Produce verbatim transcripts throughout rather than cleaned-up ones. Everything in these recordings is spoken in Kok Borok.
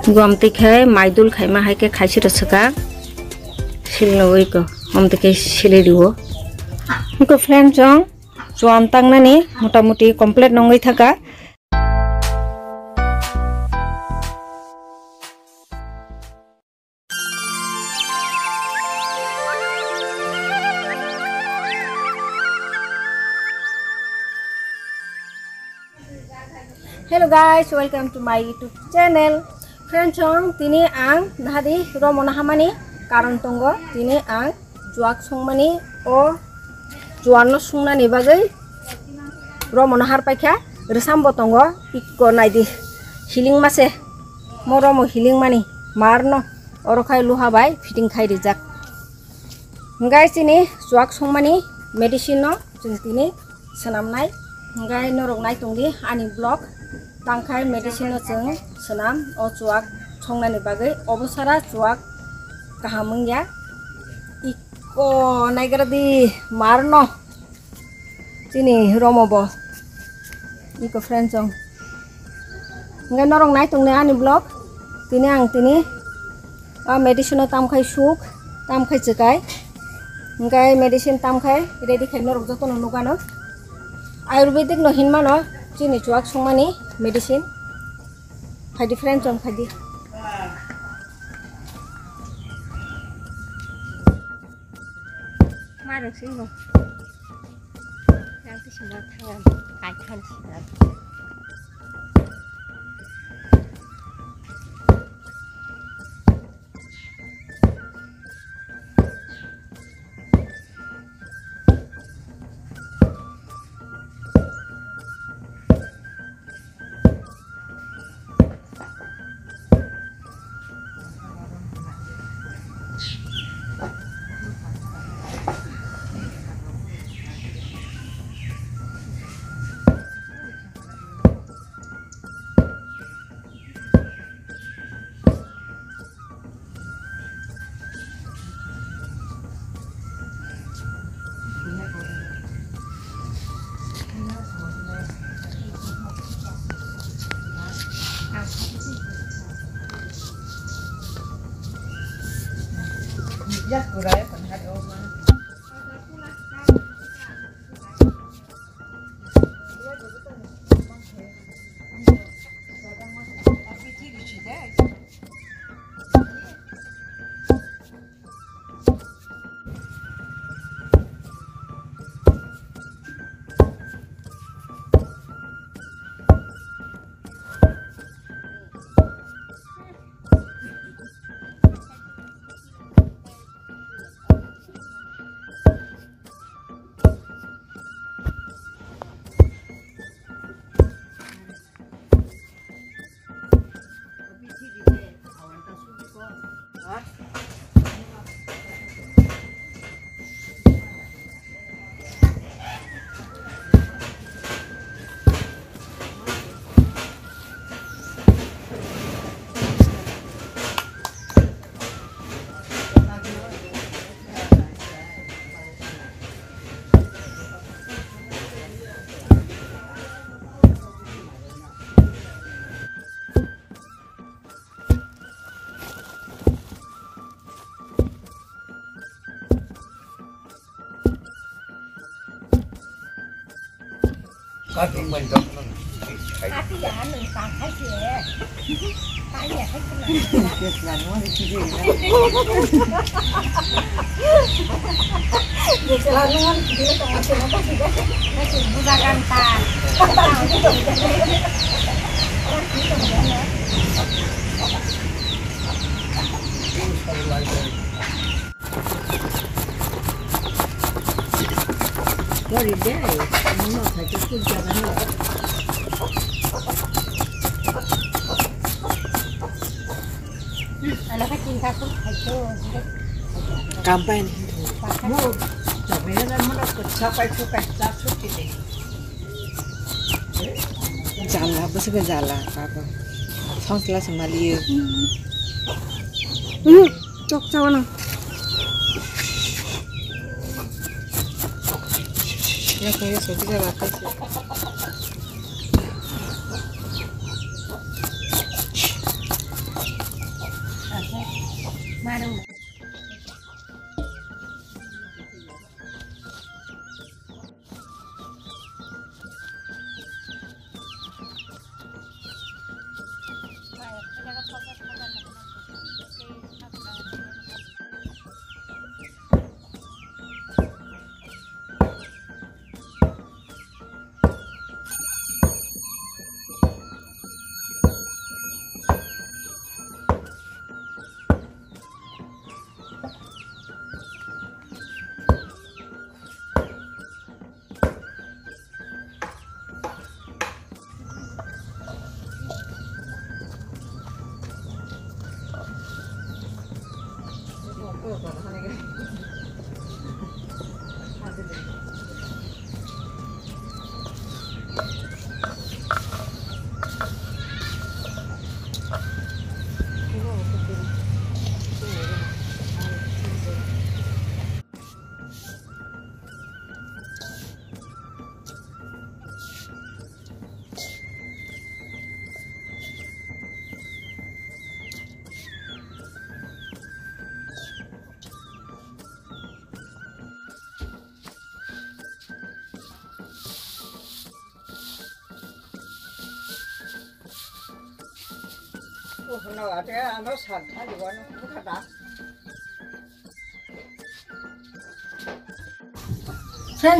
Guam twi khai maidul khaima hai khe khaisi rw swkang. Silno ui ko, om twi khai sili rwo. Iko friend chong, chuan tangnani motamuti complete nongwi thaka. Hello guys, welcome to my YouTube channel. Friends, chong tini ang nahadi romo nahamani karon tongo. Tini ang chuak songmani o chuan no sungnani bagwi romo no har paikha, rwsam bo tongo, ikko naidi, hiling mase, mo romo hiling mani mar no oro khai luha bai fitting khai rijak. Hingkai chini chuak songmani medicine no chwng tini swnamnai. Hingkai norok nai tongdi ani vlog. Tangkhai medicine no chwng swnam o chuak songnani bagwi. Obo sara chuak kaham wngya. Iko naigra di mar no. Chini romo bo. Iko friend chong. Hingke norok nai tongnai ani vlog. Tini ang tini, ah, medicine o tamkhai suk, tamkhai chwkai. Hingke medicine tamkhai ready khai norok jotono nukano. Ayurvedic no hinmano chini chuak songmani medicine. Phaidi friend chong phaidi. Marok sing bo. Yang tu semua tangan, kaitan sih. Kating bai dok nang. Ati ya, nang tangkai se. Tanya kai kena. Bukan ta. Sorry deh, ini mah kacau pun jangan lah. Anak kecil satu, kacau. Kampanye. Mau, coba ya, mana kecil, kacau, kacau, kacau, gitu. Jala, bwswk jala, kaka. Song sila se maliyo. Hmm, tok chawana. Ya, kaya soti jala, kaya. Friends,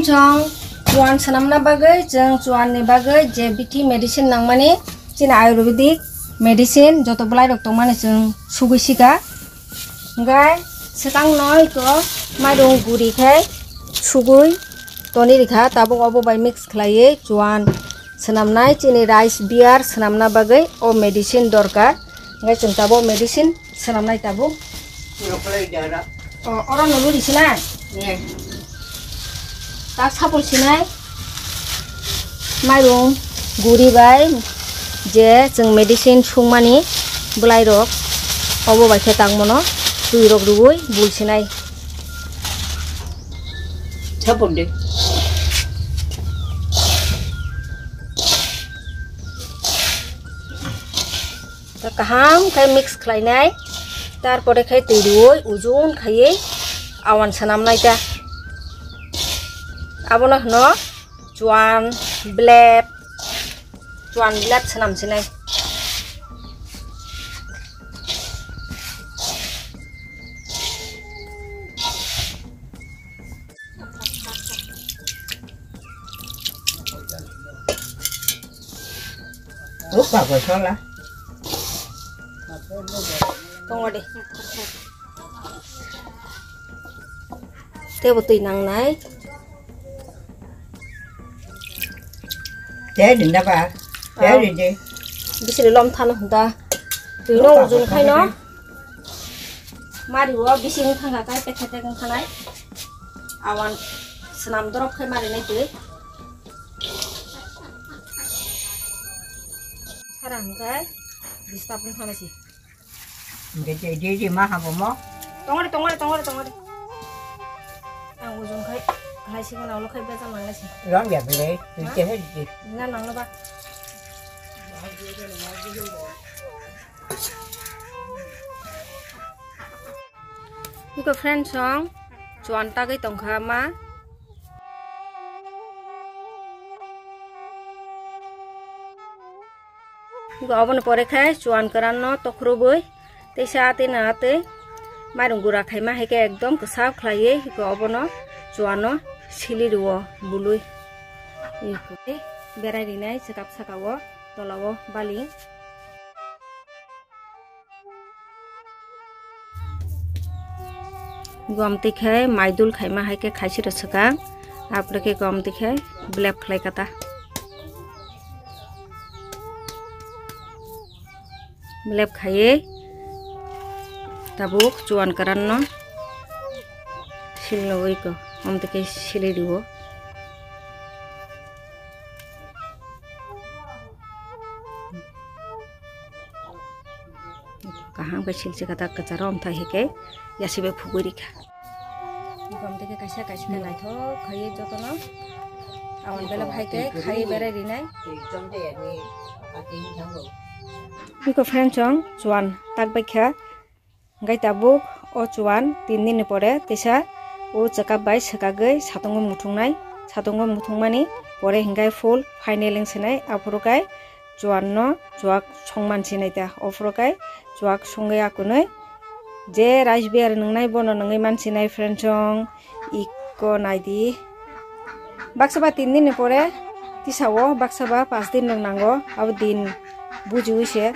chwng chuan swnamna bagwi, chwng chuan ni bagwi je bithi medicine nangmani, chini ayurvedic medicine joto bwlai rok tongmani chwng sugwi sika. Hwnkhe swkang noi ko mairung guri khe sugwi toni rikha, tabuk obo bai mix khlaiwi chuan swnamnai, chini rice beer swnamna bagwi o medicine dorkar. Hwnkhe chwng tabuk medicine swnamnai tabuk. O, oro nulu risinai? Tak sapul sinai. Mairung guri bai je chwng medicine sungmani bwlairok, obo bai khe tangmano twi rok rwui bul sinai. Sapul de. Ta kaham khe mix khlainai, tarpore khe twi rwui ujun khaiwi awan swnamnai ta. Abono hwno chuan blep, chuan blep swnam sinai. Upah gosok la. Tongo de. Tebo twi nangnai. Tei rinda ba. Tei rinde. Bisiri lom thano hwnda. Twi no ujun khai no. Mari o bising thangkha kai pekha tek wngkha nai. Awan swnam dorop khai mari nai twi. Sara hwnkhe disturb wngkha nai se. Hwnkhe tei di di ma habo mo. Tongore, tongore, tongore, tongore. Ang ujung khai, hai se gana ulo khai beta nang nai se. Ram ya bele, twi te he di. Na nang no ba. Iko friends song, chuan tagwi tongkha ma. Iko oboni pore khai chuan kwran no tokhorobwi teisa atwi na atwi mairung gura khaima hai khe ekdom kwchak khlaiwi iko obono chuan no sili rwo bului. Iko berai rinai chwkap saka o tola o baling. Gom twi khe maidul khaima hai khe khaisi rw swkang, apore khe gom twi khe blep khlai kata. Blep khaiwi tabuk chuan kwran no sil rwui ko, om twi khe sili rwo. Kaham khe silsi kata kwcharo omthai hai khe yasibai phugwi rikha. Gom twi khe kaisa kaisa khe naithok khaiwi jotono awan belok hai khe khaiwi berai rinai. Iko friends song chuan tak bai kha. Hwnkhe tabuk O chuan tin din ni pore tisa o chwkap bai swkagwi satungo muthungnai, satungo muthungmani pore hinkhai full final wngsinai, aphuru kai chuan no chuak songman sinai ta, ophuru kai chuak songwi akunwi je rice beer nwngnai bono nungwi mansinai friend song. Ikko naidi. Baksa ba tin din ni pore tisao, baksa ba pas din rok nango, abo din bujiwi se.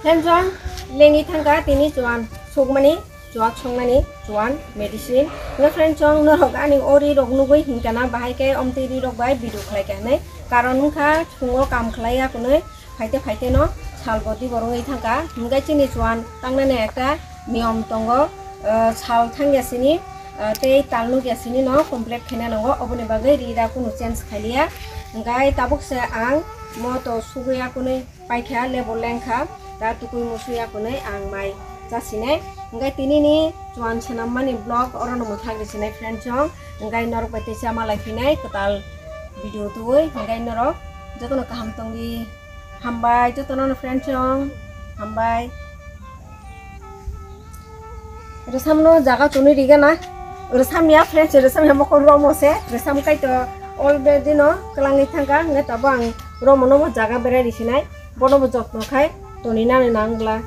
Friend song, lengwi thangkha tini chuan sukmani, chuak songnani chuan medicine. Nge friend song, norok ani ori rok nugwi hinkana bahai khe omtwi ri rok bai video khlai kha hinwi. Karon wngkha sungo kam khlai ya kunwi. Phaite phaite no sal bo dibor wngwi thangkha. Hinkhe chini chuan tangnani ekta niyom tongo, ah, sal thangya sini, ah, tei tal nukya sini no complete khaina nango, oboni bagwi ri da kunu change khailiya. Hinkhe tabuk se ang mo to sugwi akunwi paikha, lebu lengkha, da tukui musui akunwi ang mai chasinai. Hinkhe tini ni chuan swnam mani vlog oro no mwthang risinai friend song. Hinkhe norok bai teisa malai phinai kwtal video tubui. Hinkhe norok jotono kaham tongdi. Hambai jotono no friend song. Hambai. Resam no jaga tuni riga na. Resam ya friend, resam ya mokol romo se. Resam kai to already no kelangwi thangka. Nge tabo ang romo no bo jaga berai risinai. Bono bo jotno khai tuni nani nangla.